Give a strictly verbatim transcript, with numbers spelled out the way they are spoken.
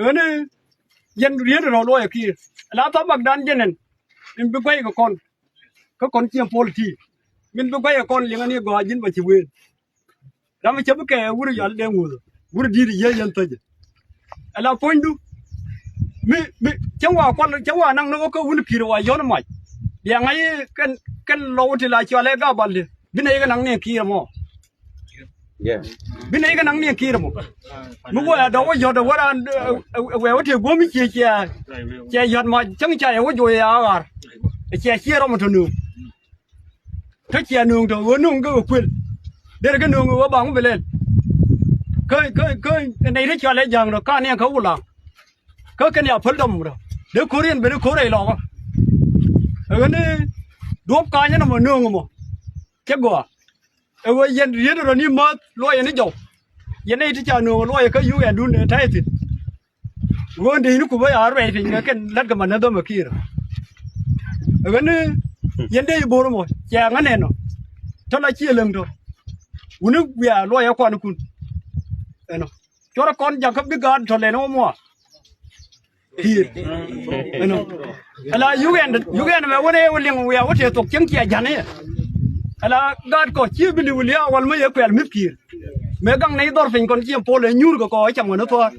Ɣän yɛn riet rɔ luɔyɛ kiɛ la thamakdan jɛnɛn. Min bi guay kɛ kɔn kä kɔn ciɛ pol ti. Min bi guay kɛ kɔn liŋä ni gɔaa ji̱n ba ci wen. Ram cä bi kɛ wur yal dee ŋuth wur di̱i̱t yiee yɛn thäcä. Ala puɔ̱nydu mi mi cä wa kual cä wa naŋ ni wä kä wun ki̱i̱r wa yɔn mac. Bia ŋa̱c kɛn kɛn lɔw ti la cualɛ gabal di bi nɛy kɛ naŋ ni ki̱i̱r mɔ. Bi nɛy kɛ naŋ ni ki̱i̱r mɔ. Mi wä ya dɔk wä yɔt wä raan wɛ wä ti guɔ̱m ciɛ ciɛ ciɛ yɔt mac cäŋ ca yɛ wä juɔc ya ɣaar. Ciɛ ciɛ rɔm tɔ nööŋ. Kä ciɛ nööŋ tɔ ɣöö nööŋ kä kɛ kuël. Derɛ kä nööŋ ɣöö baŋ bi lɛl. Kä kä kä nɛy ti cɔal ɛ ja̱a̱ŋ tɔ ka niɛŋ kä wulaŋ. Kä kɛn ya päl dɔm tɔ dee ko̱r yɛn ben ko̱r rɛy lɔkä. Ɛ ɣän ni duɔ̱p ka̱a̱c ɛn ɛmɔ nööŋ ɛmɔ. Cɛ gɔaa. Ɛ ɣöö yɛn riet rɔ ni mäth luɔyɛ ni jɔw. Yɛn nɛy ti ca nööŋ luɔyɛ kä yuk ɛndun ɛ ta̱yɛ thi̱n. Ɣöö dee yini kupä ya ruɛc piny kɛ kɛn la̱t kɛ man ni dhɔmɛ ki̱i̱r. Ɛ ɣän ni yɛn dee i̱ bo̱r mɔ cɛ ŋä nɛn ɔ. Tɔ la ciɛ läŋ tɔ. Wuni wiaa luɔyɛ kuanikun. Ɛnɔ cuɔrɛ kɔn jakä bi gaat tɔ lɛn wä mua. Ki̱i̱r ɛnɔ. Ala yuk ɛn yuk ɛn mɛ wä ni wä liŋ wiaa wä tëë thok cieŋ ciɛ ja̱n i̱. Ala gaat kɔ ci bi li̱w liaa wal mä yɛ kuɛl mi̱th ki̱i̱r. Mëë gaŋ nɛy dhɔr piny kɔn ciɛ pol ɛ nyuur kɛ kɔ ɛ cam ɣän i̱ thuaar.